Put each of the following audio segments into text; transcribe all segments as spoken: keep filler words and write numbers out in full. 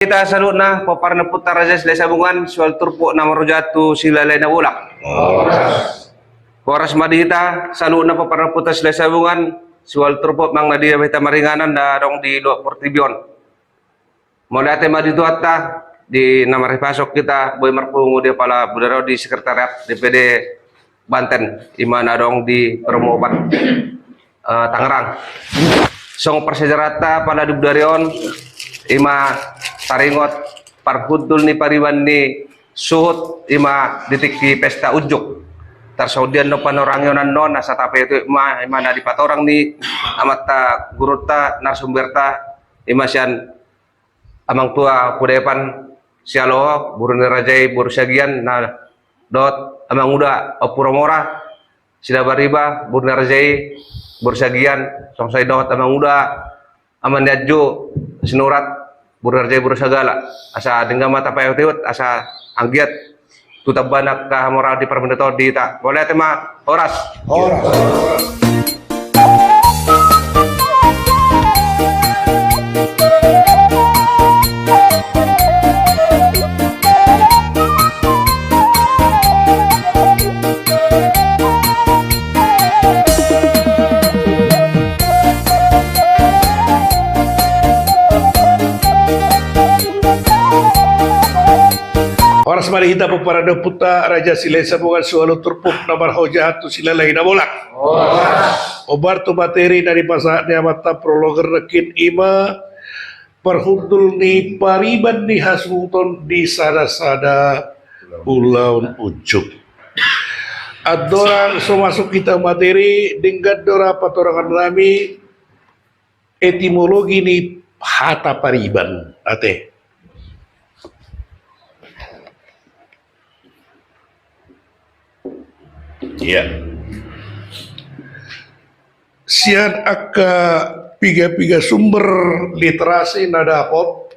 hita saluhutna pomparan ni ompunta Raja Silahisabungan, sual turpuk na marhujat tu Silalahi Nabolak. Horas. Horas ma di hita saluhutna pomparan ni ompunta Silahisabungan, sual turpuk manang na dia hita maringanan na adong di luat portibi on. Mauliate ma di Tuhanta, di na marhipasok hita boi marpungu di apala bodari on di sekretariat D P D Banten, ima na adong di Perumahan, eh, Tangerang. Songon parsiajaranta apala di bodari on, ima taringot parhundul ni pariban ni suhut, ima di tingki pesta unjuk. Tarsongon dia do panorang i on annon, asa tapaihutihut ma, ima na dipatorang ni amanta gurunta, narsumberta, ima sian amang tua Poda Epan Sihaloho, boru ni raja i boru Siagian, na dohot amang uda Ompu Romora Silaban Riba, boru ni raja i boru Siagian, songon i dohot amang uda Ama ni Anju Sinurat, boru ni raja i boru Sagala. Asa denggan ma tapaihutihut, asa anggiat tu tambana angka hamoraon di parmandot on di hita. Mauliate ma, horas. Horas. Horas ma di hita pomparan ni ompunta Raja Silahisabungan, sual turpuk na marhujat tu Silalahi Nabolak. Horas. Hombar tu materi na dipasahat ni amanta prologer nangkin, ima parhundul ni pariban ni hasuhuton di sadasada ulaon unjuk. Andorang so masuk hita materi, denggan do ra patorangan nami etimologi ni hata pariban, ate. Iya. Sian angka piga-piga sumber literasi na dapot,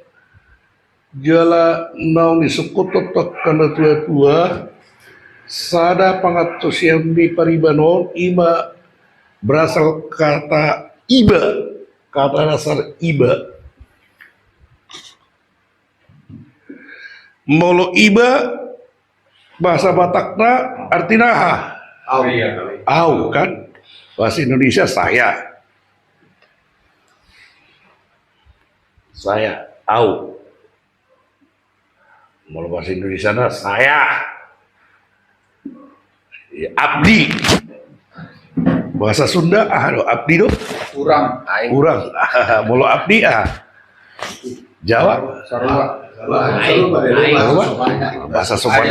jala naung disungkun tu angka na tua-tua, sada pangantusion ni pariban on ima berasal kata iba, kata dasar iba. Molo iba, bahasa Batakna artina aha? Au. Au, kan? Bahasa Indonesia saya. Saya, au. Molo bahasa Indonesiana saya. Ya, abdi. Bahasa Sunda, aha do, abdi do? Urang. Urang. Molo abdi, aha? Jawa. Sarua. Sarua. Bahasa Sunda.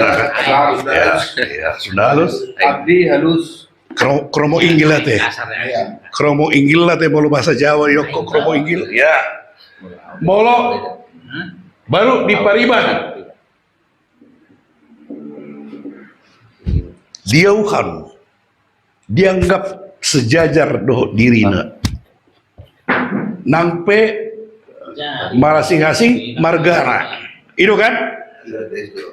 Ya, ya, Sunda halus. Abdi halus. Kro-, kromo inggil ate. Kromo inggil ate, molo bahasa Jawa, yokko kromo inggil. Ya. Molo baru di pariban. Diauhon, dianggap sejajar dohot dirina. Nang pe marasing-asing margana. I do kan?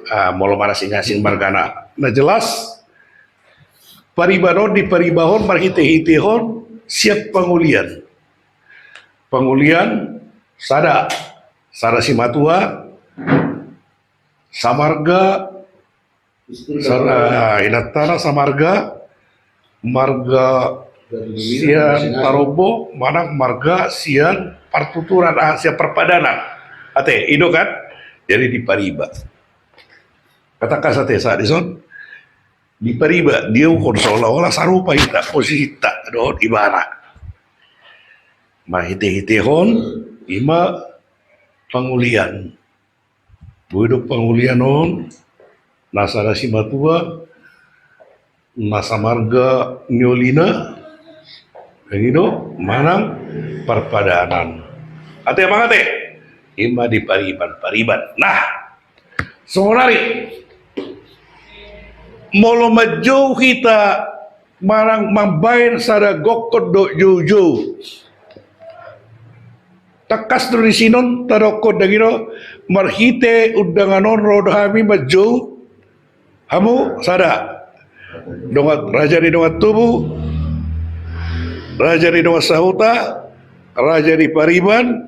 Ah, molo marasing-asing margana. Na jelas, pariban on diparibahon marhite-hitehon sian pangolian. Pangolian sada, sada simatua, samarga, sada inantana samarga, marga sian tarombo, manang marga sian partuturan, ah, sian parpadanan. Ate, i do kan? Jadi dipariba. Kata kasar ate, sahat dison. Dipariba, diauhon seolah-olah sarupa hita, posisinta, dohot ibana. Marhite-hitehon, ima pangolian. Boi do pangolian on, na sada simatua, na samarga niolina, i do, manang parpadanan. Ate, manang ate, ima dipariban, pariban. Nah, saonari, molo manjou hita manang mambaen sada gokkon dohot joujou. Tangkas do disi on tadokkon, dang i do, marhite undangan on ro do hami manjou hamu sada. Dongan, raja ni dongan tubu, raja ni dongan sahuta, raja ni pariban,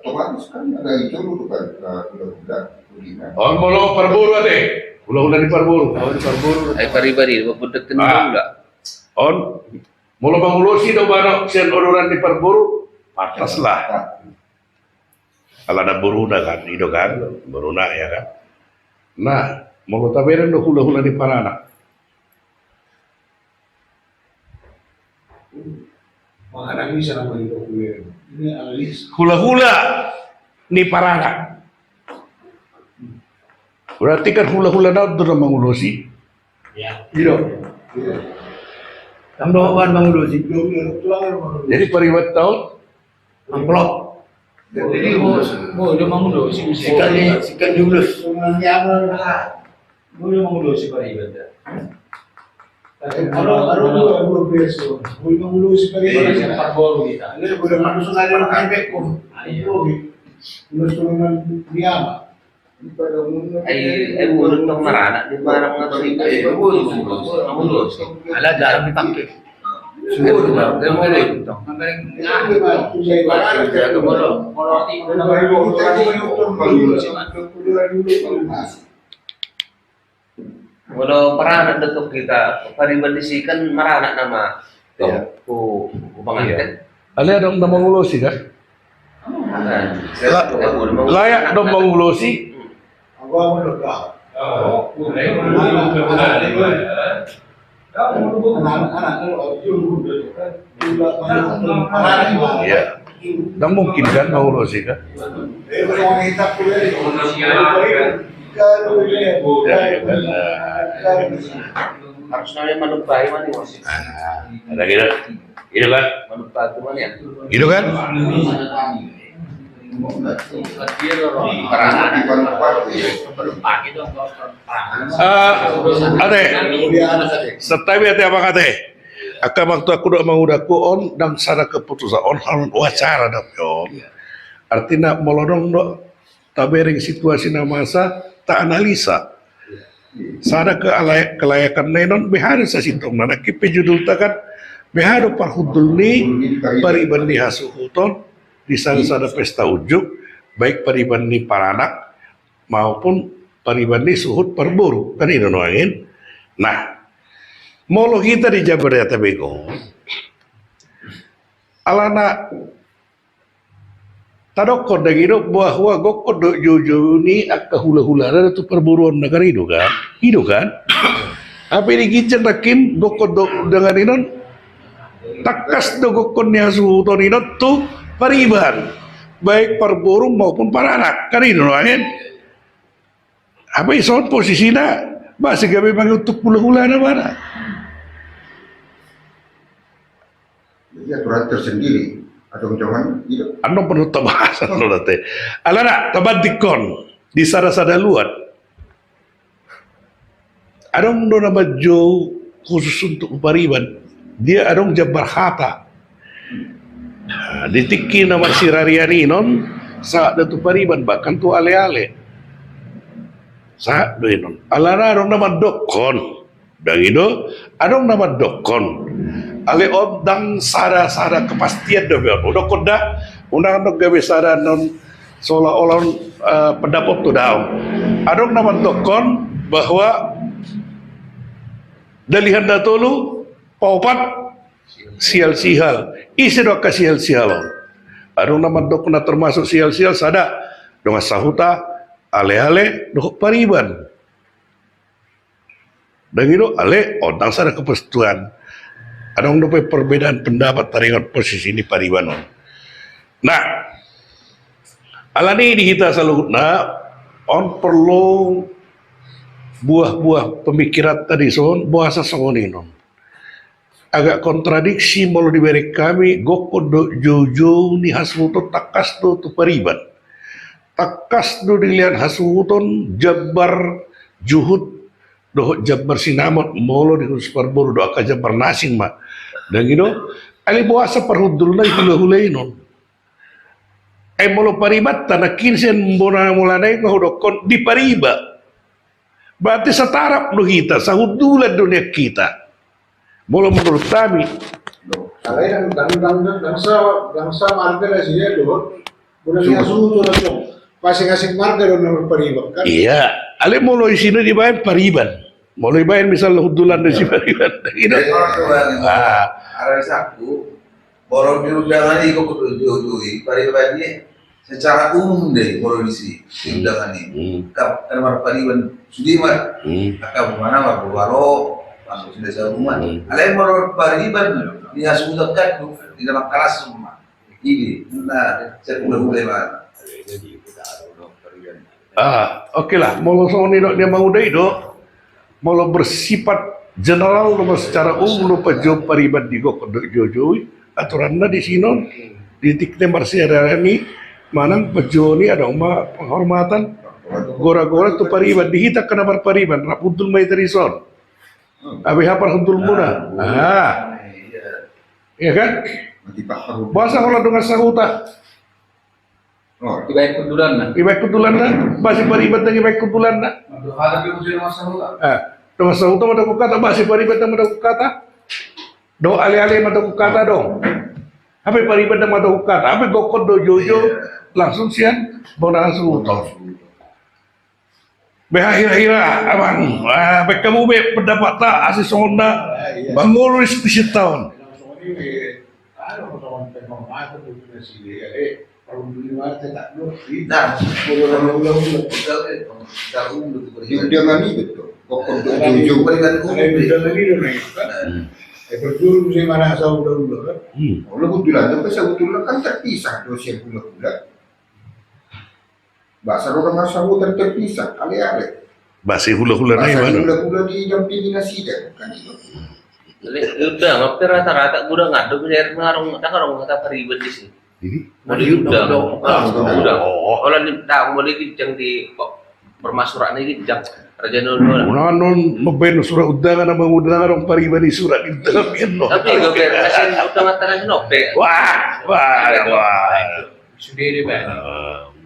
Otomatis kan ada itu dulu kan, eh, hula-hula, hula-hula. On molo parboru ate. Hula-hula ni parboru. Hula-hula ni parboru. Ai pariban i, buat undang-undang. Ah. On molo mangulosi do anak sian odoran ni parboru, pantas lah. Alana boruna kan, i do kan, boruna ya kan. Nah, molo tabereng do hula-hula ni paranak. Hula-hula ni paranak. Berarti kan hula-hula na on do na mangulosi. Iya. Iya. Kan do kan mangulosi. Jadi pariban ta on amplop. Jadi, oh, oh, dia mangulosi. Sikan ni, sikan diulos. Boleh mangulosi pariban ta. Kalau, kalau dua, dua belas tu. Boleh mangulosi pariban. Boleh sempat bolu kita. Boleh mangulosi pariban. Ayo. Ulos turun dia. Ai, ai, boleh tong maranak di mana, mana. Ai, boleh mangulosi. Mangulosi. Ala jarang dipakai. Sudah, boleh mangulosi tong. Molo maranak do tong hita, pariban disi kan maranak nama. Iya. Tu, tu panganten. Iya. Alai adong na mangulosi kan? Nah, la-, layak do mangulosi. Iya. Ndang mungkin kan mangulosi kan? Iya, iya, kan? Harusnya manumpahi mani, Mas. Ah, ada gitu. Gitu kan? Manumpahi mani ya. Gitu kan? Eh, ate, santabi ate, abang ate. Angka amang tuaku dohot amangudangku, on ndang sada keputusan, on hal wacana dope on. Artina molo adong do tabereng situasi na masa, ta analisa. Sada ke-, kelayakan na i on, beha do sasintongna, nangkin pe judulta kan, beha do parhundul ni pariban ni hasuhuton di sada-sada pesta unjuk, baik pariban ni paranak maupun pariban ni suhut parboru, kan i do nuaeng. Nah, molo hita di Jabar, ate, beha alana tadokkon dang i do bahwa gokkon do joujou ni angka hulahulana do tu parboruonna, kan i do kan? I do kan? Hape di ginjang nangkin gokkon do undangan i on, tangkas do gokkon ni hasuhuton i on tu pariban, baik parboru maupun paranak, kan i do nuaeng. Hape ison posisina, ba sega be mangihuthon hulahulana ibana. Jadi aturan tersendiri, atau jangan gitu. Annon perlu tabahas, annon, ate. Alana, tabandingkon di sada-sada luat. Adong do na manjou khusus untuk pariban. Dia adong jambar hata. Nah, di tingki na marsirarian i on, sahat do tu pariban, bahkan tu ale-ale. Sahat do i on. Alana adong na mandokkon. Dang i do, adong na mandokkon. Ale on ndang sada-sada kepastian dope on. Hudokkon da, unang adong gabe sada non seolah-olah on, eh, pendapat tu daong. Adong na mandokkon bahwa dalihan na tolu, paopat, sihal-sihal. Ise do angka sihal-sihal on? Adong na mandokkon na termasuk sihal-sihal, sada, dongan sahuta, ale-ale, dohot pariban. Dang i do, ale on ndang sada kepastian. Adong dope perbedaan pendapat taringot posisi ni pariban on. Nah, alani di hita saluhutna on perlu buah-buah pemikiran tadi son, boasa songon i on. Agak kontradiksi molo dibereng hami, gokkon do joujou ni hasuhuton tangkas do tu pariban. Tangkas do dilehon hasuhuton jambar juhut dohot jambar sinamot molo di khusus parboru do, angka jambar na asing ma. Dang i do, ale boasa parhundulna i hulahula i on. Ai molo paribanta nangkin sian bona mulana i nga hudokkon di pariba. Berarti sataraf do hita, sahundulan do nian hita. Molo menurut kami. Alai ndang, ndang, ndang, ndang sa, ndang sa marga na sian do. Molo ni hasuhuton, masing-masing marga do na marpariban kan? Iya, alai molo isi na dibaen pariban. Molo dibaen misalna hundulan do isi pariban. Gitu. Ah. Molo di undangan i, gokkon do jojoi pariban i secara umum do i, molo disi di undangan i. Kan marpariban sude ma. Angka umana marbobaro, masuk sude saruman. Alai molo pariban ni hasuhuton kan, di na mangkalashon ma. Ini na sekolah mulai ma. Ah, oke lah. Molo songon i do ni amang uda i do. Molo bersifat general do, secara umum do, panjouon pariban digokkon do jojoi. Aturanna di sinon, di tikna marsiaranami manang panjouon i adong ma penghormatan, gora-gora tu pariban, di hita angka na marpariban, rap hundul ma hita dison. Abe hapar hundul muna. Ah. Iya kan? Boasa holan dongan sahuta? Dibaen hundulanna. Dibaen hundulanna. Boasa pariban ndang dibaen hundulanna? Dongan sahuta. Ah. Dongan sahuta mandok hata, boasa pariban ndang mandok hata? Do ale-ale mandok hata do. Hape pariban ndang mandok hata, hape gokkon do joujou langsung sian bona hasuhuton. Be hira-hira amang, ah, be hamu be pendapatna asa songon na mangolu diskusi taon. Nah, di undangan i betul. Gokkon do joujou. Olo, kebetulan kan terpisah do sian hula-hula. Boasa ro dongan sahuta terpisah, ale-ale. Boasa hula-hula na i, boasa hula-hula didampingi nasida, kan itu. Di undangan pe rata-rata godang adong, ndang adong hata pariban disi. Di undangan godang. Holan di, ndang, molo di ginjang di permasuraan i ginjang. Raja Nolo. Undangan on, mambaen surat undangan, amang uda, ndang adong pariban di surat di undangan i. Tapi gabe na sian undangan tanah Sinope. Wah, wah, wah. Sude dibaen.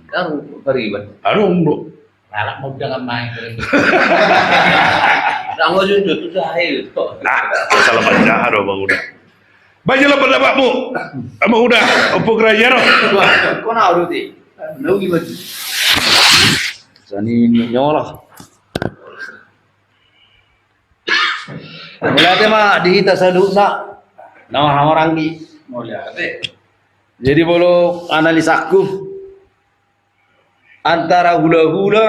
Kan pariban. Adong do. Lalap mau undangan main. Ndang mau jujur tu jahe. Nah, salah baca do, amang uda. Baca lah pendapatmu, amang uda, opo gereja do. Kau na udah ti. Nau gimana? Sani nyolah. Mauliate ma di hita saluhutna na marhahamaranggi. Mauliate. Jadi molo analisangku, antara hula-hula,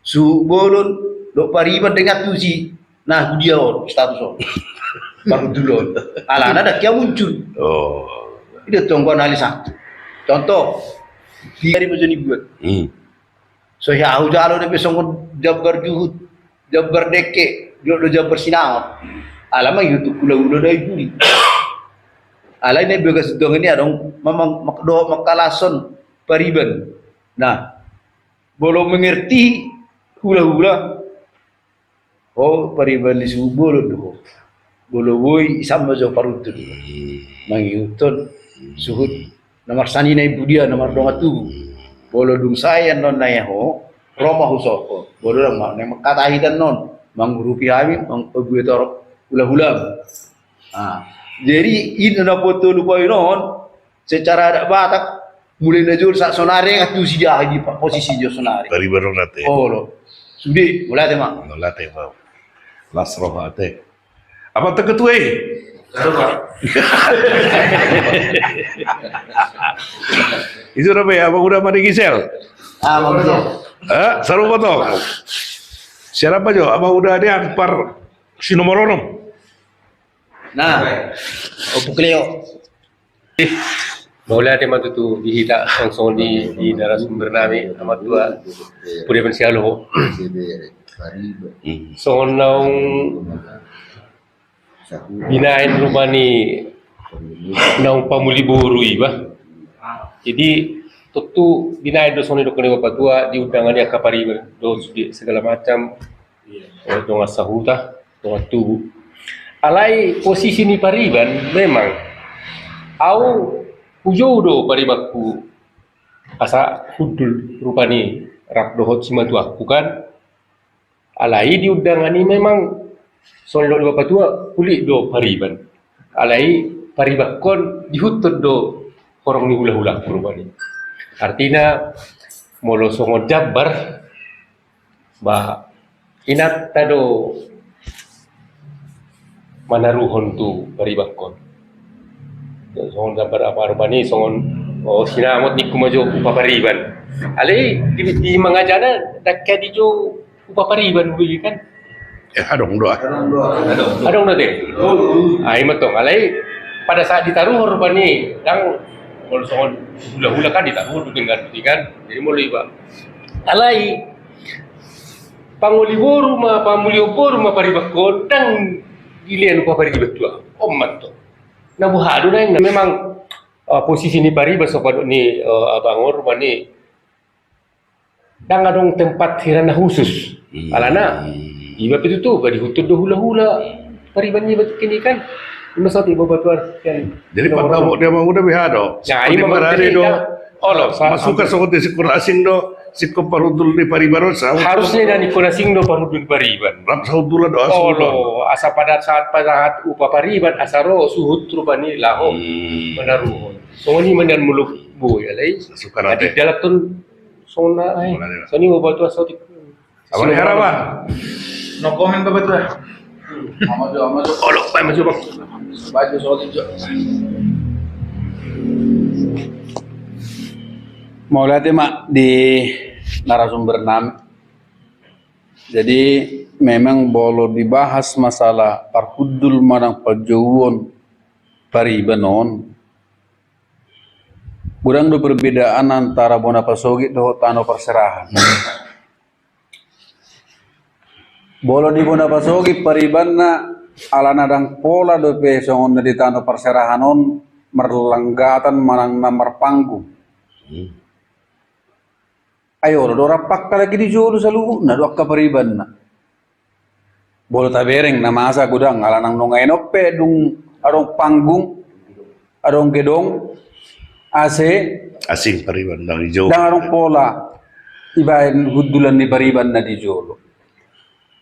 suhut bolon, dohot pariban, ndang diantusi na hudia on, status on. Parhundul on. Alana ndang hea muncul. Oh. I do tong anggo analisangku. Contoh, di ari ma jo nibuat. Hmm. So hea hujalo dope songon jambar juhut, jambar dengke, jolo do jambar sinangot. Ala mangihuthon hula-hula do i buli. Alai na di bagas undangan i adong, mamang, mak-, dohot mangkalashon pariban. Nah, molo mengerti hula-hula, ho pariban ni suhut bolon do ho. Molo boi, isam ma jo parhundul. Hmm. Mangihuthon suhut na marsanina i, budia, na mardongan tubu. Molo dung sae annon na ia ho, ro ma husohot ho. Molo ndang, ma na mangkatai hita annon, mangurupi hami, mang-, pabuat torop hula-hulam. Ah. Jadi, i na patolu poin on, secara adat Batak, mulai na jolo sahat sonari, antusi dia di posisi dia sonari. Pariban on ate. Olo. Sude, mauliate ma. Mauliate ma. Las roha ate. Amang ketua i. Sarupa. Itu namanya, amang uda, amang Gisel. Ah, amang Gisel. Eh, sarupa tong. Siapa jo, amang uda, dia par si nomor onom. Nah, Ompu Cleo. Mauliate ma tutu di hita, langsung di, di narasumber nami, amang tua, Pudian Sialoho. Songon naung binaen rupani naung pamuli boru iba. Jadi, tontu binaen do songon didok ni bapatua, di undangan i angka pariban do sude segala macam. Iya. Oh, dongan sahuta, dongan tubu. Alai posisi ni pariban memang, au hujou do paribanku asa hundul rupani rap dohot simatuangku kan. Alai di undangan i memang songon didok ni bapatua, hulik do pariban. Alai paribankon diihuthon do horong ni hula-hula rupani. Artina, molo songon jambar, ba, inanta do manaruhon tu paribankon. Songon jambar apa rupani, songon, o, sinamot ningku ma jo upa pariban. Alai di, di mangajana, ndang hea dijou upa pariban, boi kan? Eh, adong do. Adong do ate. Ah, ima tong. Alai pada saat ditaruhon rupani, ndang, molo songon hulahula kan ditaruhon do denggan, kan? Jadi molo iba. Alai pangoli boru ma, pangoli boru ma paribankon, ndang dilehon upa pariban tu ahu. On ma tong. Na boha do naeng, memang, eh, posisi ni pariban songon ni, eh, abang on rupani. Ndang adong tempat hira na khusus. Hmm. Alana iba pe tutu, ba dihuthon do hulahula pariban niba tingki i kan. Ima sahat iba batuan kan. Jadi nomor pandapot dia mau udah beha do. Ya, ima marari do. Olo, masuka songon dia singkon asing do, singkon parhundul ni pariban on sa. Harusnya na ningkon asing do parhundul ni pariban. Rap sahundulan do asing. Olo, asa pada saat, pada saat upa pariban, asa ro suhut rupani laho manaruhon. Songon i ma nian molo boi, alai. Suka nanti. Di dalan ton Songon na, eh, songon i ma batuan saotik. Abang ni harapan. No comment, Bapak Tua. Maju, maju. Olo, bae maju, Bang. Maju, saotik jo. Mauliate ma di narasumber nami. Jadi memang molo dibahas masalah parhundul manang panjouon pariban on, godang do perbedaan antara bona pasogit dohot tano parserahan. Molo di bona pasogit paribanna, alana ndang pola dope songon na di tano parserahan on marlanggatan manang na marpanggung. Ai olo do rap angka lagi di jolo saluhutna do angka paribanna. Molo tabereng na masa godang, ala nang nunga i on pe dung adong panggung, adong gedong, A C. Asing pariban ndang dijou. Ndang adong pola ibaen hundulan ni pariban na di jolo.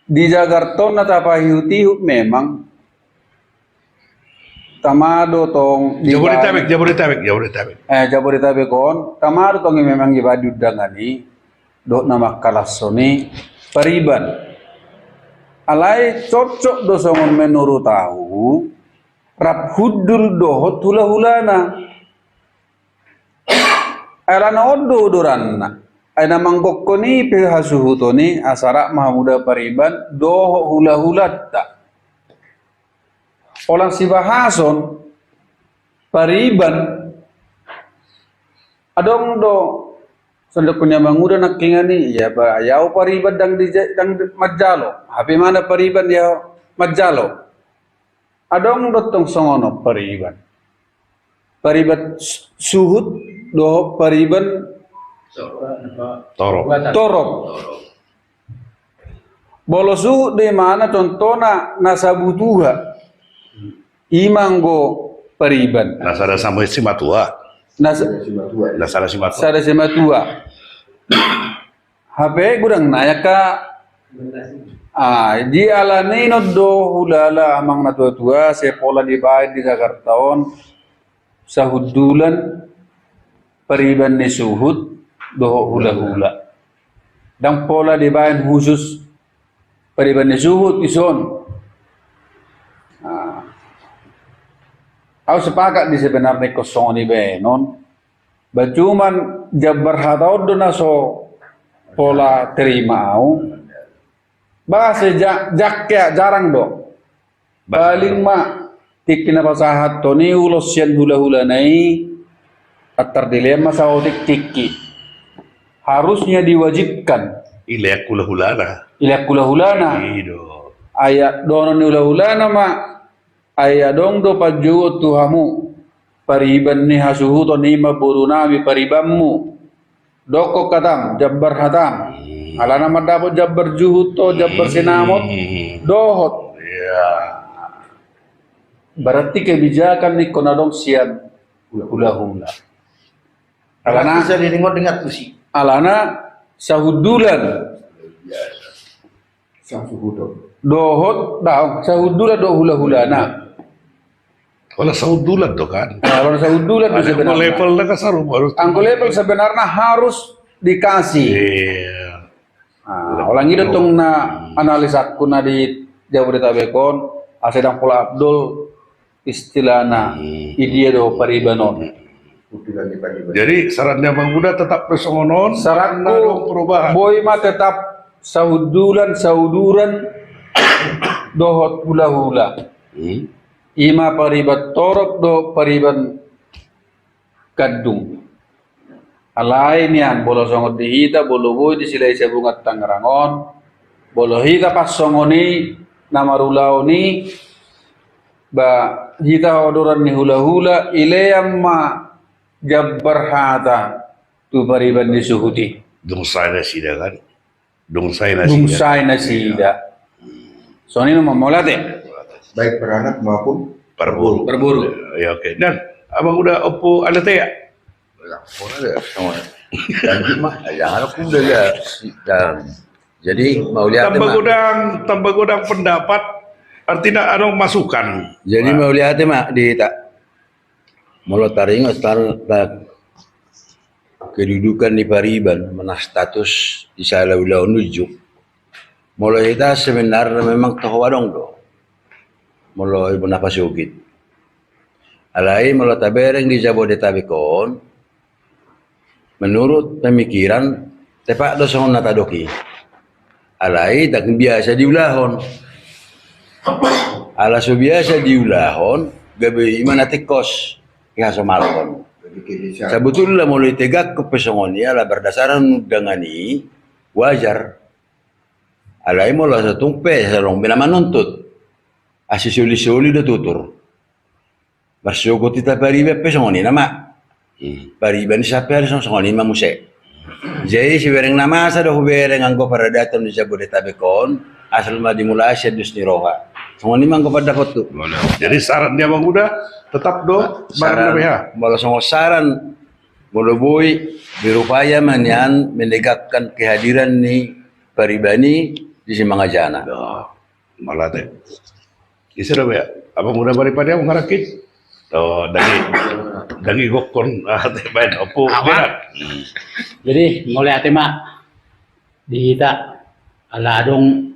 Di Jakarta on na tapaihut-ihut memang tama do tong di Jabodetabek, Jabodetabek, Jabodetabek. Eh, Jabodetabek on, tama do tong i memang iba di undangan i, dohot na mangkalashon i pariban. Alai cocok do songon menurut ahu, rap hundul dohot hulahulana. Alana on do uduranna. Ai na manggokhon i pe hasuhuton i, asa rap ma hamu da pariban, dohot hulahulanta. Holan sibahason, pariban, adong do, songon didok ni amanguda nangkiningan i, ia ba, ia au pariban ndang di, ndang manjalo, hape mana pariban ia manjalo. Adong do tong songon on pariban. Pariban su-, suhut dohot pariban torop. Torop. Molo suhut do imana contohna na sabutuha. Ima anggo pariban. Na sada sama simatua. Na sa-, na sada simatua. Sada simatua. Hape godang na i angka, ah, di ala ni on do hulala amang na tua-tua, sai pola dibaen di Jakarta on, sahundulan pariban ni suhut dohot hulahula. Ndang pola dibaen khusus pariban ni suhut dison. Ah. Au sepakat di sebenarna ingkon songon i baenon. Ba cuman jambar hata on do na so pola terima au. Ba se ja-, jangke, jarang do. Paling ma tingki na pasahathon i ulos sian hulahulana i, antar dilehon ma saotik tingki. Harusnya diwajibkan. Ilehon hulahulana. Ilehon hulahulana. I do. Ai dohonon ni hulahulana ma, ai adong do panjouon tu hamu pariban ni hasuhuton, ima boru nami paribanmu. Dokkon hatam, jambar hatam. Hmm. Alana mandapot jambar juhut do, jambar sinamot, hmm, dohot. Iya. Berarti kebijakan ingkon adong sian hulahula. Alana bisa diringot dengan tusi. Alana sahundulan. Iya. Sahundulan. Dohot, daong, sahundulan dohot hulahulana. Kalau sahundulan tuh kan. Nah, kalau sahundulan tuh sebenarnya. Level na kan saru harus. Anggo level sebenarnya harus dikasih. Iya. Nah, ulang itu tong na analis aku na di Jabodetabek on, asa dang pola Abdul istilahna, hmm, idia do pariban on. Hmm. Jadi saran ni Amang Uda tetap pe songon on. Saranku, perubahan. Boi ma tetap sahundulan, sahuduran, dohot hula-hula. Hmm. Ima pariban torop dohot pariban gandum. Alai nian, molo songon di hita, molo boi di Silahisabungan Tangerang on, molo hita pas songon i na marulaon i, ba hita odoran ni hula-hula, ilean ma jambar hata tu pariban ni suhut i. Dung sae nasida kan. Dung sae nasida. Dung sae nasida. Songon i ma, mauliate. Baik peranak maupun perburu. Perburu. Ya, oke. Dan Amang Uda, Ompu Aletea. Jadi mauliate. Tambah godang, tambah godang pendapat. Artinya, anu, masukan. Jadi mauliate ma di hita. Molo taringot tentang kedudukan ni pariban, mana status di sala ulaon unjuk. Molo hita sebenarnya memang toho adong do. Molo ibu na pasogit. Alai molo tabereng di Jabodetabek on, menurut pemikiran, tepat do songon na tadok i. Alai dang biasa diulahon. Ala so biasa diulahon, gabe ima na tingkos dihasomalhon. Sabutulna molo itegakkon pe songon i, ala berdasarhon undangan i, wajar. Alai molo so tung pe, so adong be na manuntut. Asi soli-soli do tutur. Marsogot hita pariban pe songon i nama. Hmm. Pariban i sampe hari songon i ma muse. Jadi sibereng na masa do hubereng anggo paradaton di Jabodetabek on, asal ma dimulai sian dos ni roha. Songon i ma anggo pandapotku. Jadi saran ni Amang Uda tetap do, saran, molo songon saran, molo boi, berupaya ma nian menegakkan kehadiran ni pariban i di Simangajana. Mauliate. Ise do be, Amang Uda Maripadi, Amang Harakit. Tuh, dagi, dagi gokon, ah, baen, Ompu Berat. Jadi, mauliate ma di hita, ala adong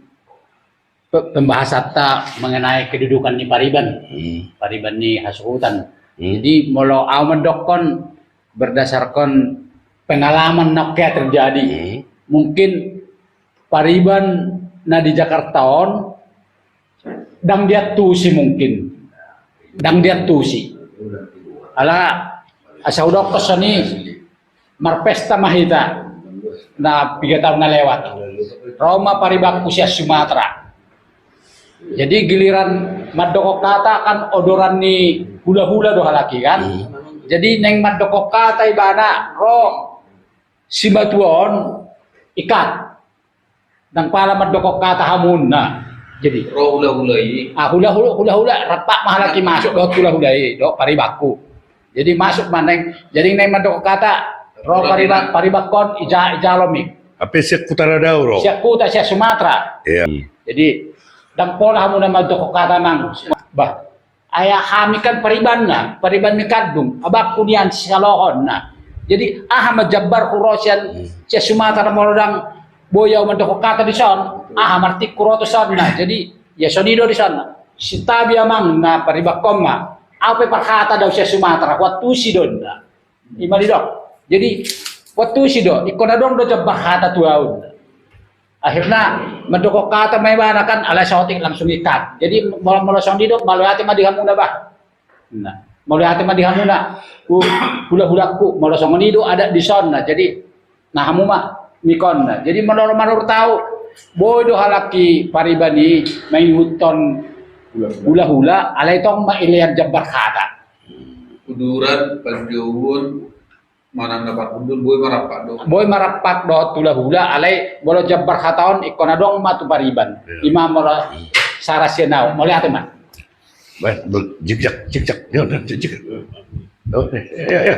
pe-, pembahasan ta mengenai kedudukan ni pariban, hmm, pariban ni hasuhutan. Hmm. Jadi, molo au mandokkon berdasarkan pengalaman na terjadi, hmm, mungkin pariban na di Jakarta on, dang diantusi mungkin. Dang diantusi. Ala, asa hudokkon songon i, marpesta ma hita. Na piga taon na lewat. Ro ma paribanku sian Sumatera. Jadi giliran mandok hata kan odoran ni hula-hula do halak i kan. Hmm. Jadi naeng mandok hata ibana, ro simatua on, ikat. Dang pala mandok hata hamu na. Jadi. Ro hula-hula i. Ah, hula-hula, hula-hula, rampak ma halak i masuk dohot hula-hula i, dohot paribanku. Jadi masuk ma naeng, jadi naeng mandok hata, ro pariban, paribanku on, ija-, ijalo ma i. Hape sian huta na dao ro. Sian huta, sian Sumatera. Iya. Jadi, dang pola hamu na mandok hata nang. Bah, ai hami kan paribanna, pariban ni kandung, abangku nian sisalohonna. Jadi, aha ma jambarhu ro sian, hmm, sian Sumatera molo dang boi au mandok hata dison, aha ma artingku ro tu son na. Jadi, ia songon i do dison. Santabi amang na paribanku on ma. Au pe parhata do au sian Sumatera, huantusi do na. Ima didok. Jadi, huantusi do, ingkon adong do jambar hata tu au. Akhirna, mandok hata ma ibana kan, alai saotik langsung ikat. Jadi, molo, molo songon i do, mauliate ma di hamuna bah. Nah, mauliate ma di hamuna. Hu-, hula-hulaku, molo songon i do adat dison na. Jadi, na hamu ma, mikon na. Jadi, molo manurut au, boi do halak i pariban i, mangihuthon hula-hula, alai tong ma ilean jambar hata. Uduran, panjouon, manang na parhundul, boi ma rampak do. Boi ma rampak dohot hula-hula, alai molo jambar hata on, ingkon adong ma tu pariban. Iya. Ima molo saran sian au, mauliate ma. Baen, bel-, jikjak, jikjak. Ya, udah, jikjak. Oh, eh, ya, ya.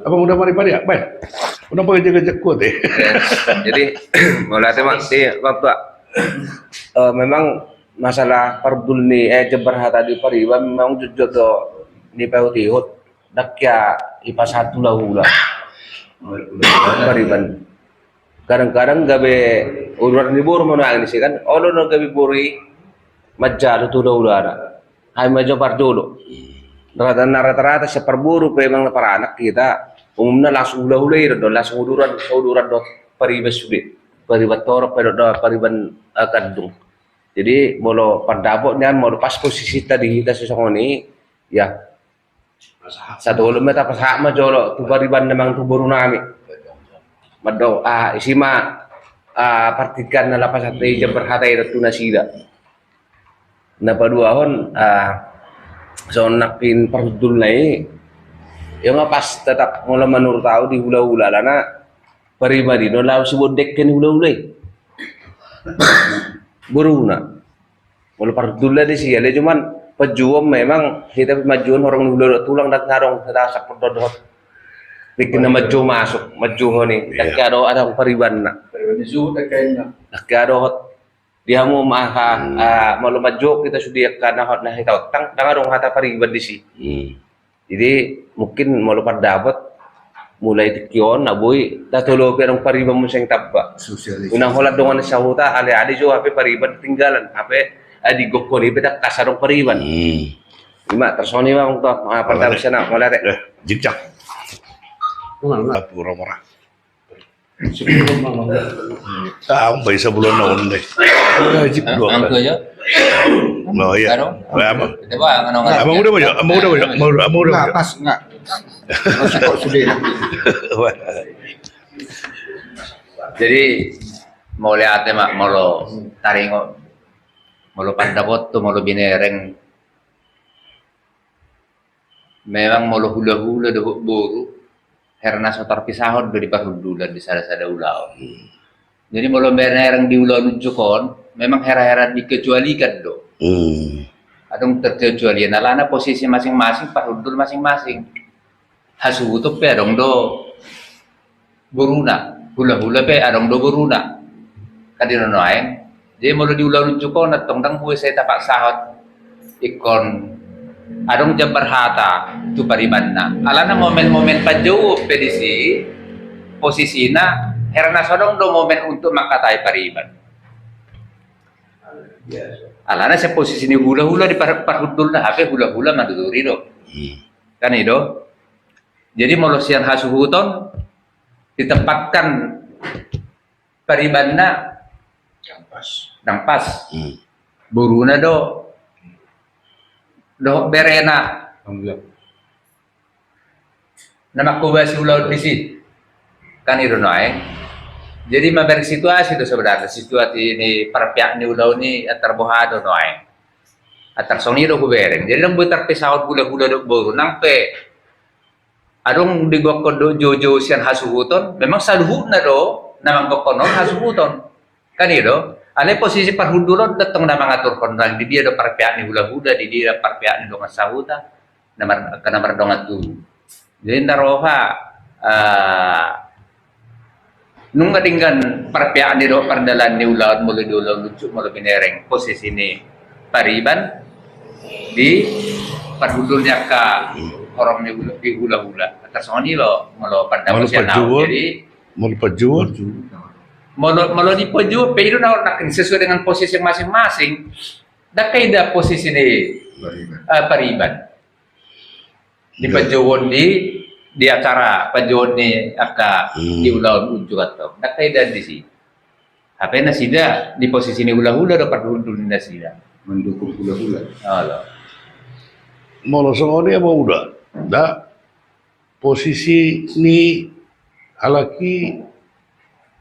Abang udah mari, mari ya, baen. Udah pakai jaga-jaga kuat ya. Ya, jadi, mauliate ma, iya, Bang Tua. Eh, memang masalah parhundul ni, eh, jambar hata di pariban memang jotjot do ni paihutihut, ndang hea dipasahat hulahula pariban. Kadang-kadang gabe uduran ni boru ma nuaeng disi kan, olo do gabe boru i manjalo tu hulahulana. Hami ma jo parjolo. Rata, na rata-rata sian parboru pe manang paranak hita, umumna langsung hulahula i do, langsung uduran, uduran do pariban sude. Pariban torop pe do, pariban, eh, gandung. Jadi molo pandapot nian, molo pas posisinta di hita sisongon i, ya, satolop ma tapasahat ma jolo tu pariban na manang tu boru nami. Mandok, ah, isi ma, ah, partingkian na lapasan i, jambar hata i do tu nasida. Na paduahon, ah, songon nangkin parhundulna i, ia nga pas tetap molo manurut au di hulahula, alana pariban i do laho sibondengke ni hulahula i. Boruna. Molo parhundulna disi, alai cuman panjouon memang hita panjouon horong ni hulahula, tulang ndang adong hita sampur dohot. Nangkin na manjou masuk, manjouhon i. Iya. Ndang hea dohot adong paribanna. Pariban ni suhut ndang hea inna. Ndang hea dohot. Di hamu ma aha, ah, molo manjou hita sude angka na hot na hita ontang, ndang adong hata pariban disi. Hmm. Jadi mungkin molo pandapot mulai tingki on na boi tatolopi adong pariban muse tamba. Sosialisasi. Unang holan dongan sahuta, ale-ale jo hape pariban tinggalan, hape, eh, di gokkon i pe tangkas adong pariban. Hmm. Ima, tarsongon i ma, Bang, to, ah, pandapot sian au, mauliate. Eh, jikjak. Mura-mura. Sipuluh ma, Bang. Ah, umbai sabulan na on deh. Jip dua. Angka aja. Oh iya. Anu? Apa? Coba, anu, anu. Abang udah banyak, abang udah banyak, abang udah, abang udah banyak. Pas, enggak. Pas kok sudah. Jadi, mauliate ma, molo taringot, molo pandapot tu, molo binereng. Memang molo hulahula dohot boru, hera na so tarpisahon do di parhundulan di sada-sada ulaon. Hmm. Jadi molo binereng di ulaon unjuk on, memang hera-hera dikecualikan do. Hmm. Adong terkecualian, alana posisi masing-masing, parhundul masing-masing. Hasuhuton pe adong do boruna, hulahula pe adong do boruna. Kan i do nuaeng. Jadi molo di ulaon unjuk on antong ndang boi sai tapasahat ingkon adong jambar hata tu paribanna. Alana momen-momen panjouon pe disi, posisina hera na so adong do momen untuk mangkatai pariban. Alana sian posisi ni hulahula di par-, parhundulna, hape hulahula manuturi do. Hmm. Kan i do. Jadi molo sian hasuhuton ditempatkan paribanna ndang pas. Ndang pas. Hmm. Boruna do dohot berena. Alhamdulillah. Na mangkobasi ulaon disi. Kan i do nuaeng. Jadi mamereng situasi do sebenarna, situasi ni parpeak ni ulaon i, antar boha do nuaeng. Antar songon i do hubereng. Jadi ndang boi tarpisahon hulahula dohot boru, nang pe adong digokkon dohot joujou sian hasuhuton, memang saluhutna do na manggokkon on hasuhuton. Kan i do, alai posisi parhundul on do tong na mangaturhon nang di dia do parpeak ni hulahula, di dia parpeak ni dongan sahuta, na mar-, angka na mardongan tubu. Jadi na roha, eh, nunga denggan parpeak ni dohot pardalan ni ulaon molo di ulaon unjuk, molo binereng posisi ni pariban di parhundul ni angka horong ni hula-, di hulahula. Tarsongon i do molo pandapot sian au. Molo panjouon, jadi molo panjouon. Molo, molo di panjouon pe i do na, na sesuai dengan posisi masing-masing. Ndang hea ida posisi ni pariban. Eh, pariban. Di panjouon di, di acara panjouon ni angka di ulaon unjuk antong. Ndang hea ida disi. Hape nasida di posisi ni hulahula do parhundul ni nasida. Mendukung hulahula. Olo. Molo songon i ma uda. Da. Posisi ni halak i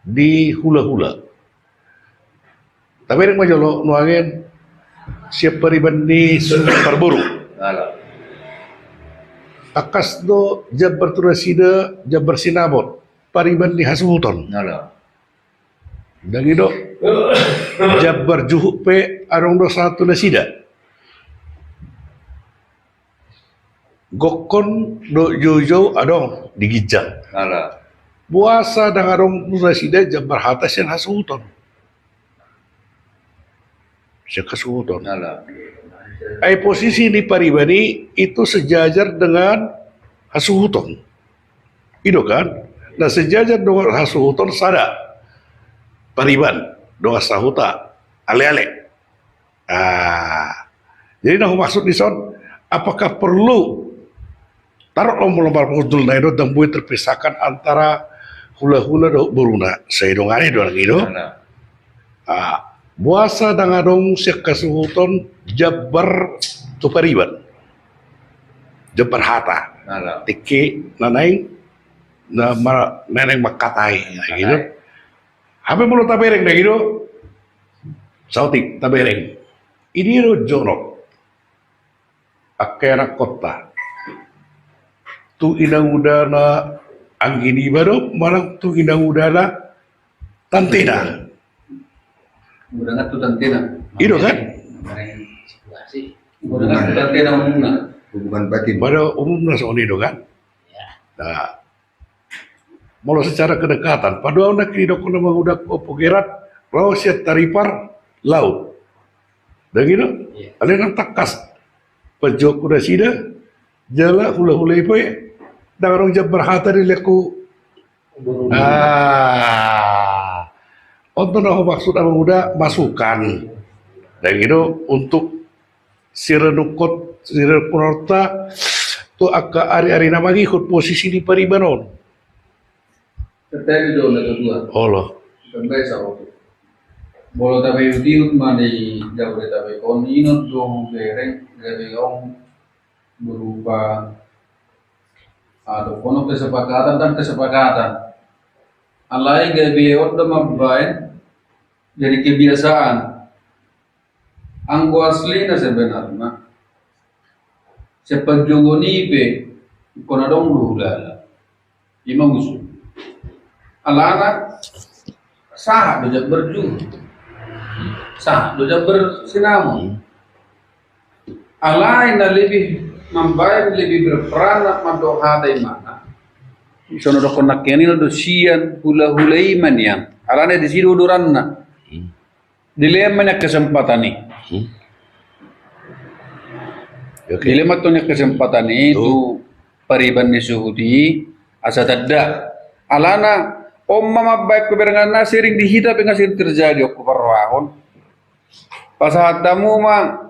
di hulahula. Tabereng ma jolo nuaeng sian pariban ni suhut parboru. Tangkas do jambar tu nasida jambar sinamot, pariban ni hasuhuton. Ndang i do. Jambar juhut pe adong do sahat tu nasida. Gokkon dohot joujou adong di ginjang. Boasa ndang adong tu nasida jambar hata sian hasuhuton? sian hasuhuton. Ai posisi ni pariban i itu sejajar dengan hasuhuton. I do kan? Na sejajar dengan hasuhuton sada pariban, dongan sahuta, aleale. Ah, jadi na humaksud dison, apakah perlu taruh lomba-lomba kudul na i do, dang boi terpisahkan antara hulahula dohot boruna? Sai dongani do nang i do. Ah, boasa dang adong sian hasuhuton jambar tu pariban, jambar hata tingki na naeng, na naeng mangkatai nang i do. Hape molo tabereng nang i do, saotik tabereng, i do jonok angka ianakhonta tu inangudana anggi niba do manang tu inangudana tantena? Unang tu tantena. I do kan? Unang tu tantena umumna. Hubungan batin. Pada umumna songon i do kan? Nah, molo secara kedekatan, padohon na hudok tu amangudangku Ompu Gerat, ro sian taripar laut. Dang i do? Alai nang tangkas panjouonku nasida, jala hulahula i pe dang adong jambar hata dilehon. Ah, on do na humaksud amanguda, masukan. Dang i do, untuk sirenungkon, sirenungkononta tu angka ari-ari na mangihut posisi ni pariban on. Terjadi do na kedua. Olo. Sampai saotik. Molo tapaihut-ihut ma di Jabodetabek on, ingot do hubereng gabe on berupa, ah, dohonon kesepakatan dan kesepakatan. Alai gabe on do mambaen jadi kebiasaan. Anggo aslina sebenarna, sian panjouon i pe ingkon adong do hulala. I ma usul. Alana sahat do jambar juhut, sahat do jambar sinamot. Alai na lebih mambaen, lebih berperan mandok hata imana. Songon dohonon nangkin i do, sian hulahula i ma nian. Alana disi do uduranna. Dilehon ma nian kesempatan i. Dilehon ma tu nian kesempatan i tu pariban ni suhut i, asa tanda. Alana on ma mambaen haberengan na sering di hita pe nga sering terjadi, on huparrohahon. Pasahat hamu ma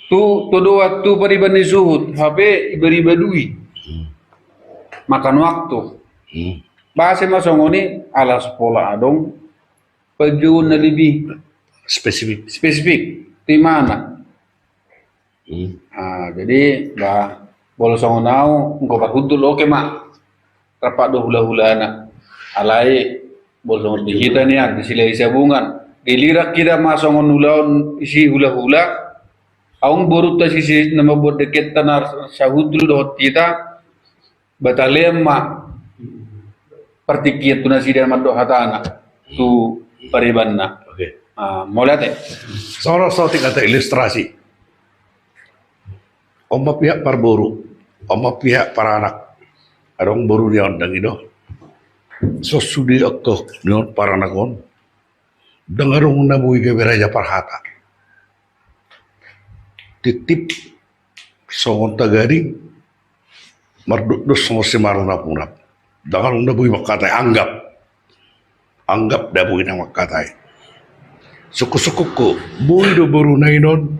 tu todoan, tu pariban ni suhut, hape ibariba dui. Makan waktu. Boasa ma songon i? Alas pola adong panjouon na lebih spesifik. Spesifik. Di mana? Ah, jadi, bah, molo songon au, ingkon parhundul, oke ma. Rap do hulahulana. Alai, molo songon di hita nian, di Silahisabungan. Giliran hita ma songon ulaon isi hulahula. Adong borunta sisi na mambuat dekenta na sahundul dohot hita. Batalem ma partingkian tu nasida mandok hatana tu paribanna. Oke. Ah, mauliate. Songon saotik hata ilustrasi. On ma pihak parboru, on ma pihak paranak. Adong boru ni on, dang i do. Songon sude angka ni on paranak on. Dang adong na boi gabe raja parhata. Titip songon tagading, mardokdok songon simarunapurap. Dang adong na boi mangkatai, anggap. Anggap dang boi na mangkatai. Sungkun-sungkunku, boi do boruna i non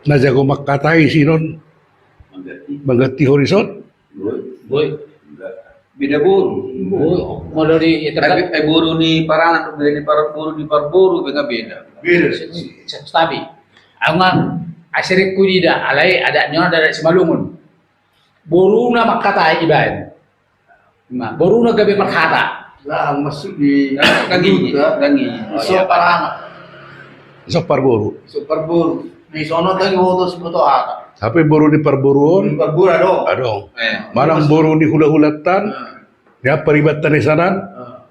na jago mangkatai sinon mangganti, mangganti hori son? Boi. Boi. Beda boru. Boi. Molo di, ai, ai boru ni paranak, beda ni par-, boru ni parboru, beda, beda. Beda. Stabi. Au nga, asirikku di da, alai adat ni on adat Simalungun. Boruna mangkatai ibaen. Nah, boruna gabe parhata. Lah, maksud di, dang i, dang i. So paranak. So parboru. So parboru. Di sono dang i boto, si boto hata. Hape boru ni parboru on. Boru ni parboru adong. Adong. Eh. Manang boru ni hulahulanta. Nah. Ni paribanta ni sanan. Nah.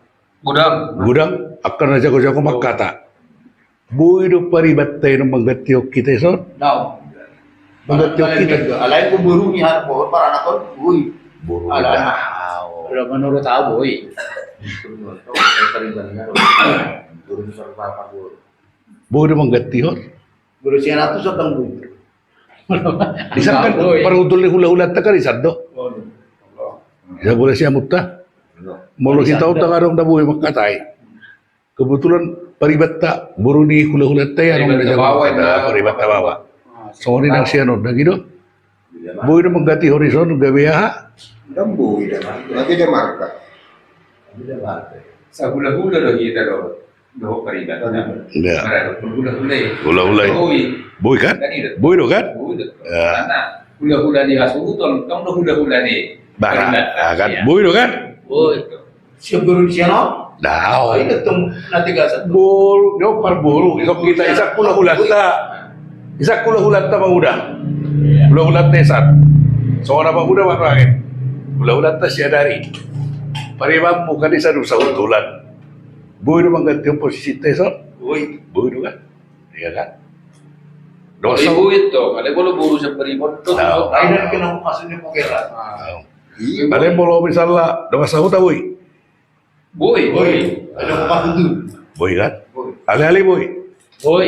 Godang. Godang, angka na jago-jago mangkata. Boi do paribanta i non manggantihon hita i son? Dao. Manggantihon hita. Alai pe boru ni hata bohot paranak on, boi. Boru. Alana. Dao. Kalau menurut au, boi. Menurut au, pariban na do. Boru ni parboru. Boi do mangganti hon. Boi do sian atus atang boi. Di san kan parhundul ni hula-hulanta kan di san do. Di san bola siamunta. Molo hita on ndang adong na boi mangkatai. Kebetulan paribatta boru ni hula-hulanta i adong na jago mangkatai, paribatta baoa. Songon i nang sian on, nang i do. Boi do mangganti hon di son gabe aha? Ndang boi da, gabe da marga. Sahula-hula do hita do. Dohot paribatta. Hula-hula i. Boi kan? Boi do kan? Hula-hula ni hasuhuton tong do hula-hula ni paribatta. Boi do kan? Boi. Sian boru ni sian on? Dao. Ai, ketemu nanti gasa. Boru, do parboru. Isok hita, isok hula-hulanta. Isok hula-hulanta ma uda. Hula-hulanta isok. Songon apa uda ma rohangen. Hula-hulanta siadari. Paribanmu kan isok do sahutulan. Boi do mangganti hon posisinta isok. Boi. Boi do kan? Iya kan? Dosa. Boi do. Ada bola boru sian pariban. Ai, dan kena maksudnya pokeran. Ada bola misalnya, dosa huta boi. Boi. Boi. Ada kupas itu. Boi kan? Boi. Ale-ale boi. Boi.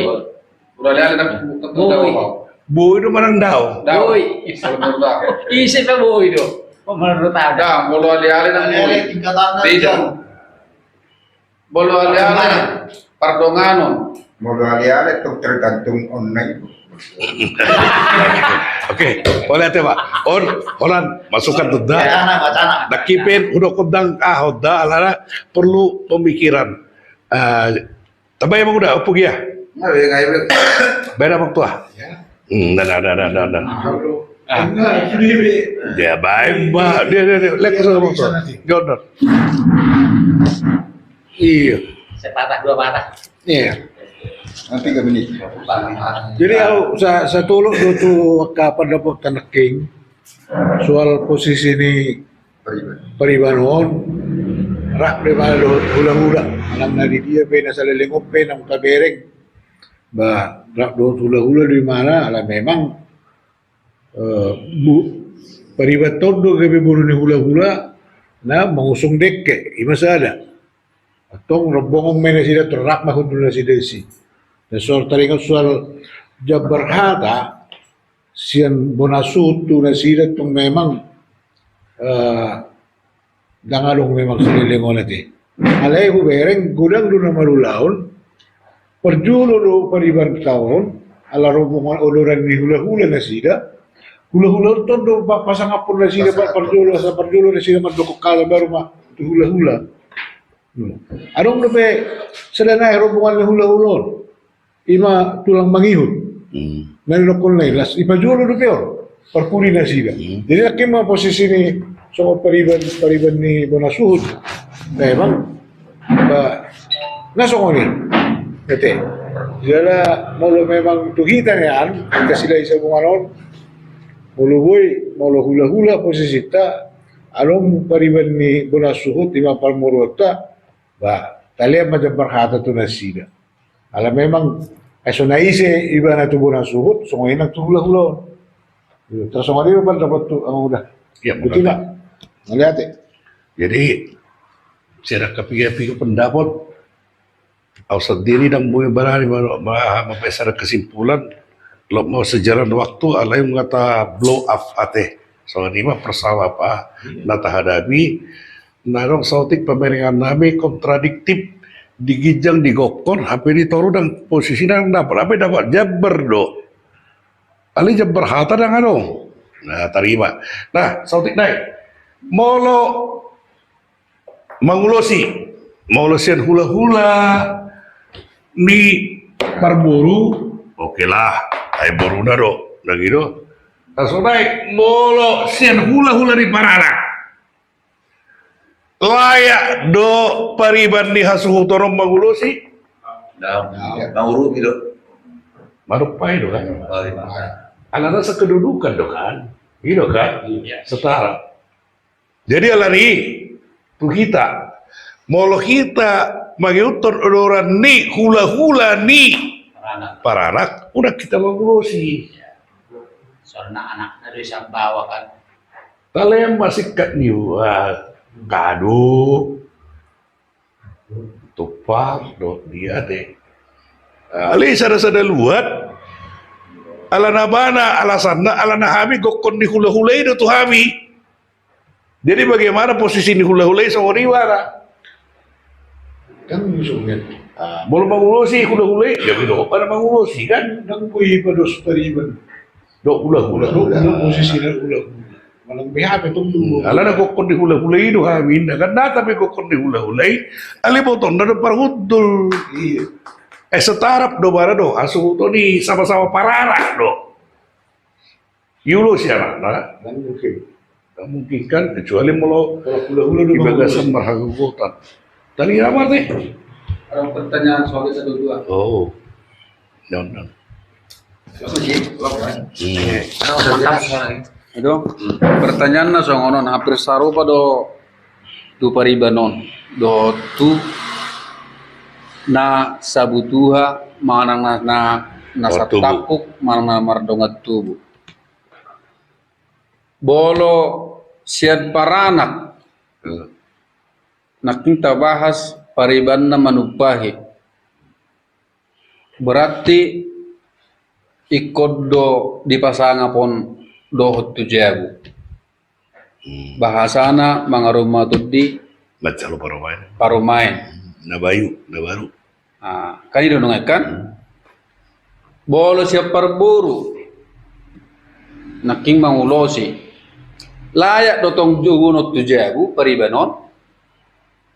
Udah ale-ale tapi boi. Boi do manang dao. Dao. Boi. Ise pe boi do. Menurut ada. Molo ale-ale nang boi. Tingkatan beda. Molo ale-ale pardonganon. Molo ale-ale tu tergantung online. Oke, boleh ate, Pak. On, holan, masukan tu da. Nangkin pe hudok hudang, ah, hudang, alana perlu pemikiran. Eh, tambah emang udah, opung ya? Beda waktu ah. Hmm, dah, dah, dah. Ya, baik, Mbak. Dia, dia, dia. Lek sama tuh. Jordan. Iya. Sepatah dua patah. Iya. Nanti ke menit. Jadi au sa, satolok do tu angka pandapot ta nangkin soal posisi ni pariban on, rap do imana dohot hula-hula. Alana di dia pe na saleleng on pe naung tabereng. Ba, rap dohot hula-hula do imana, ala memang eh, bu, pariban on do gabe boru ni hula-hula na mangusung dengke, ima sada. Antong rombongan ma nasida, rap ma hundul nasida disi. Na soal taringot soal jambar hata sian bona suhut tu nasida, antong memang, eh, ndang adong memang saleleng on ate. Alai hubereng godang do na marulaon, parjolo do paribanta on, ala rombongan odoran ni hula-hula nasida, hula-hula on tong do pa-, pasangaphon nasida, pa-, parjolo, asa parjolo nasida mandok hata baru ma tu hula-hula. Hmm. Adong dope sada nai rombongan ni hula-hula on. Ima tulang mangihut. Hmm. Na nidokkon nai, las, ipajolo dope on parpudi nasida. Hmm. Jadi nangkin ma posisi ni songon pariban, pariban ni bona suhut. Memang, ba, na songon i. Ate. Jala molo memang tu hita nian, hita Silahisabungan on, molo boi, molo hula-hula posisinta, adong pariban ni bona suhut, ima parmoruonta, ba, talean ma jambar hata tu nasida. Ala memang, eh, so na ise ibana tu bona suhut, songon i nang tu hula-hula on. Iya, tarsongon i ma pandapot tu, ah, udah. Iya, betul. Mauliate. Jadi, sian angka piga-piga pandapot, au sandiri ndang boi barani ma, ma, mambaen sada kesimpulan, lomo sejalan waktu, alai nunga tablow up ate. Songon i ma persoalan apa, iya, na tahadapi, na adong saotik pamerengan nami kontradiktif, di ginjang di gokhon, hape di toru ndang posisi ndang dapot, hape dapot jambar do. Alai jambar hata ndang adong. Na, tarima. Nah, saotik nai. Molo mangulosi, molo sian hula-hula ni parboru, oke lah, ai boruna do, ndang i do. Tarsongon nai, molo sian hula-hula ni paranak. Layak do pariban ni hasuhuton on mangulosi? Ndang, mangurupi do. Mangurupi do kan? Alana sekedudukan do kan? I do kan? Iya. Setara. Jadi alani i, tu hita, molo hita mangihuthon odoran ni hula-hula ni paranak, paranak, unang hita mangulosi. Soalna anakna do i sambawa kan. Talean ma singkat ni ua, kado, tumpang, dohot dia ate. Alai sada-sada luat, alana ibana alasanna, alana hami gokkon ni hula-hula i do tu hami. Jadi bagaimana posisi ni hula-hula i songon i ibana? Kan songon i. Ah, molo mangulosi hula-hula i, ya bedo ibana mangulosi kan. Ndang boi pados pariban. Dohot hula-hula. Dohot posisi na hula-hula. Manang B H P tong do. Alana gokkon ni hula-hula i do hami, na kan na tapi gokkon ni hula-hula i. Alai ibotonna do parhundul. Iya. Eh, setaraf do ibana do, asuhuton i sama-sama paranak do. Iulosi anakna. Ndang mungkin. Ndang mungkin kan, kecuali molo hula-hula do di bagasan marhagogotan. Tadi apa teh? Ada pertanyaan soal itu dua. Oh. Non, non. Aduh, pertanyaanna songon on, hampir sarupa do tu pariban on dohot tu na sabutuha manang na, na, na satampuk manang na mardongan tubu. Molo sian paranak nangkin tabahas paribanna manumpahi. Berarti ingkon do dipasangap on dohot tu jabu. Hmm. Bahasana mangarumatondi manjalo parumaen. Parumaen. Hmm. Na bayu, na baru. Ah, kan i do nunga kan? Hmm. Molo sian parboru nangkin mangulosi. Layak do tong jugunon tu jabu pariban on.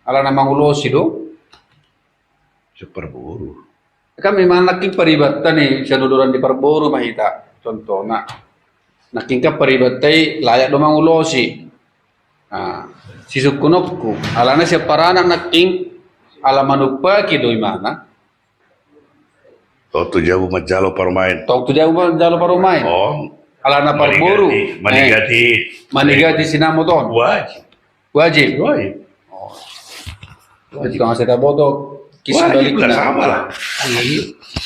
Alana mangulosi do. Sian parboru. Kan memang nangkin paribanta ni sian uduran ni parboru ma hita, contohna. Nangkin kan paribanta i layak do mangulosi. Nah, sisungkunonku, alana sian paranak nangkin ala manumpaki do imana. Tong tu jabu manjalo parumaen. Tong tu jabu manjalo parumaen. Oh. Alana parboru. Manigati, manigati. Eh, manigati sinamot on. Wajib. Wajib. Wajib. Oh. Wajib. Tong asa taboto. Wajib lah, sama lah.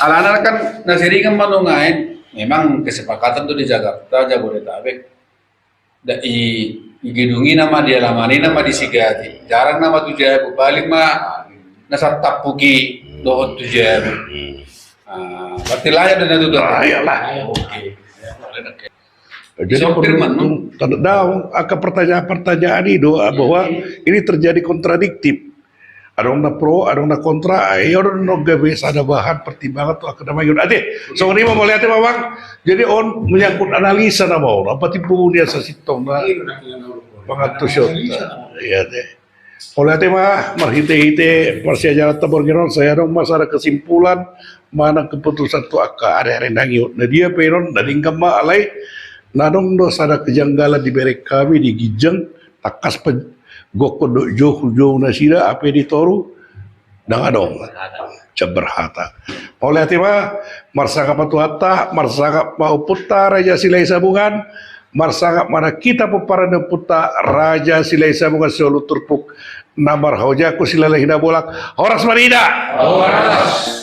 Alana kan na sering ma nuaeng, memang kesepakatan tu di Jakarta, Jabodetabek. Da i, i gedung i nama di alaman i nama disigati. Jarang nama tu jabu, paling ma na satampuk i dohot tu jabu. Hmm. Ah, berarti layak do na tutu. Layak lah. Oke. Jadi, angka pertanyaan-pertanyaan i do, ah, bahwa ini terjadi kontradiktif. Adong na pro, adong na kontra, ah, i on do gabe sada bahan pertimbangan tu angka na mangihut. Ate, songon i ma, mauliate ma, Bang. Jadi on menyangkut analisa nama on, apa tipu dia sasintong na pangantusion. Iya, ate. Mauliate ma, marhite-hite parsiajaranta borngin on, sai adong ma sada kesimpulan manang keputusan tu angka ari-ari na mangihut. Na dia pe on, na denggan ma alai na adong do sada kejanggalan dibereng hami di ginjang, tangkas pe gokkon dohot jou, jou nasida, ape di toru, ndang adong. Jambar hata. Mauliate ma, marsangap ma Tuhanta, marsangap ma ompunta Raja Silahisabungan, marsangap ma nang hita pomparan ni ompunta Raja Silahisabungan siolun turpuk na marhaojaon Silalahi Nabolak. Horas ma di hita. Horas.